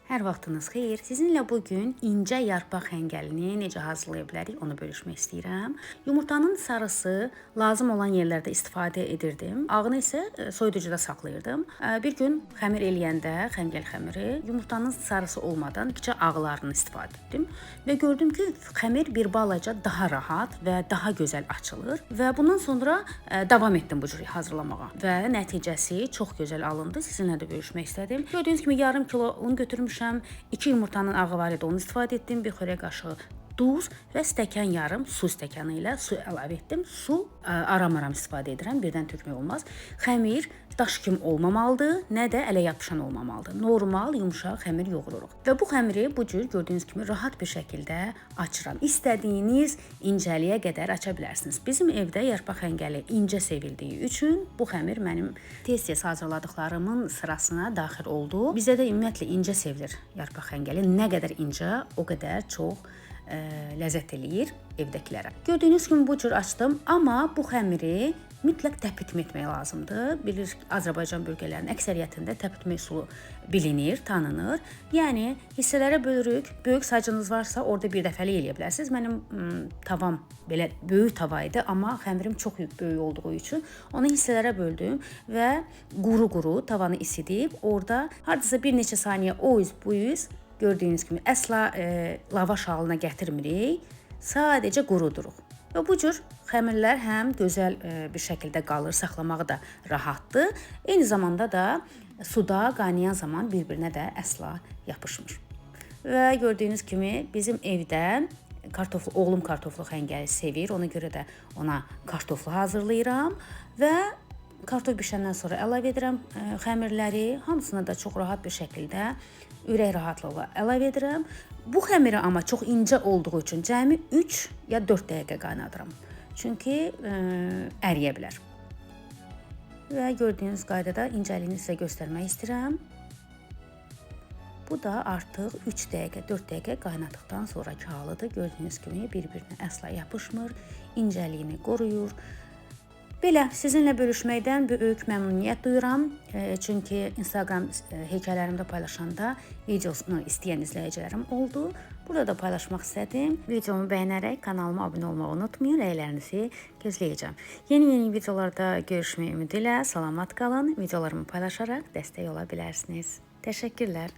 Hər vaxtınız xeyir. Sizinlə bu gün incə yarpaq xəngəlini necə hazırlaya bilərik, onu bölüşmək istəyirəm. Yumurtanın sarısı lazım olan yerlərdə istifadə edirdim. Ağını isə soyuducuda saxlayırdım. Bir gün xəmir eləyəndə, xəngəl xəmiri, yumurtanın sarısı olmadan kiçik ağlarını istifadə etdim və gördüm ki, xəmir bir balaca daha rahat və daha gözəl açılır və bundan sonra davam etdim bu cür hazırlamağa və nəticəsi çox gözəl alındı. Sizinlə də bölüşmək istədim. Gördüyünüz kimi yarım kilo un götürmüşəm. 2 yumurtanın ağı var idi, onu istifadə etdim. Bir xörək qaşığı duz və stəkan yarım su stəkanı ilə su əlavə etdim. Su aram-aram istifadə edirəm, birdən tökmək olmaz. Xəmir daş kimi olmamalıdır, nə də ələ yapışan olmamalıdır. Normal, yumşaq xəmir yoğururuq. Və bu xəmiri bu cür gördüyünüz kimi rahat bir şəkildə açıram. İstədiyiniz incəliyə qədər aça bilərsiniz. Bizim evdə yarpaq xəngəli incə sevildiyi üçün bu xəmir mənim tez-tez hazırladıqlarımın sırasına daxil oldu. Bizdə də ümumiyyətlə incə sevilir yarpaq xəngəli. Nə qədər incə, o qədər çox ləzzət eləyir evdəkilərə. Gördüyünüz kimi bu cür açdım, amma bu xəmiri mütləq təpitmə etmək lazımdır. Bilir, Azərbaycan bölgələrinin əksəriyyətində təpitmə üsulu bilinir, tanınır. Yəni hissələrə bölürük. Böyük sacınız varsa orada bir dəfəlik eləyə bilərsiniz. Mənim tavam belə böyük tava idi, amma xəmirim çox böyük olduğu üçün onu hissələrə böldüm və quru-quru tavanı isidib orada hardasa bir neçə saniyə o üz bu üz gördüyünüz kimi əsla lavaş halına gətirmirik. Sadəcə quruduruq. Və bu cür xəmirlər həm gözəl bir şəkildə qalır, saxlamağı da rahatdır. Eyni zamanda da suda qaynayan zaman bir-birinə də əsla yapışmır. Və gördüyünüz kimi bizim evdə kartoflu, oğlum kartoflu xəngəli sevir. Ona görə də ona kartoflu hazırlayıram və kartof bişəndən sonra əlavə edirəm xəmirləri. Hamısını da çox rahat bir şəkildə ürək rahatlıqla əlavə edirəm. Bu xəmiri amma çox incə olduğu üçün cəmi 3 ya 4 dəqiqə qaynadıram. Çünki əriyə bilər. Və gördüyünüz qaydada incəliyini sizə göstərmək istəyirəm. Bu da artıq 3 dəqiqə, 4 dəqiqə qaynatdıqdan sonraki halıdır. Gördüyünüz kimi bir-birinə əsla yapışmır, incəliyini qoruyur. Belə, sizinlə bölüşməkdən böyük məmnuniyyət duyuram. Çünki Instagram hekayələrimdə paylaşanda videosunu istəyən izləyicilərim oldu. Burada da paylaşmaq istədim. Videomu bəyənərək kanalıma abunə olmağı unutmayın. Rəylərinizi gözləyəcəm. Yeni-yeni videolarda görüşmək ümidi ilə salamat qalın. Videolarımı paylaşaraq dəstək ola bilərsiniz. Təşəkkürlər.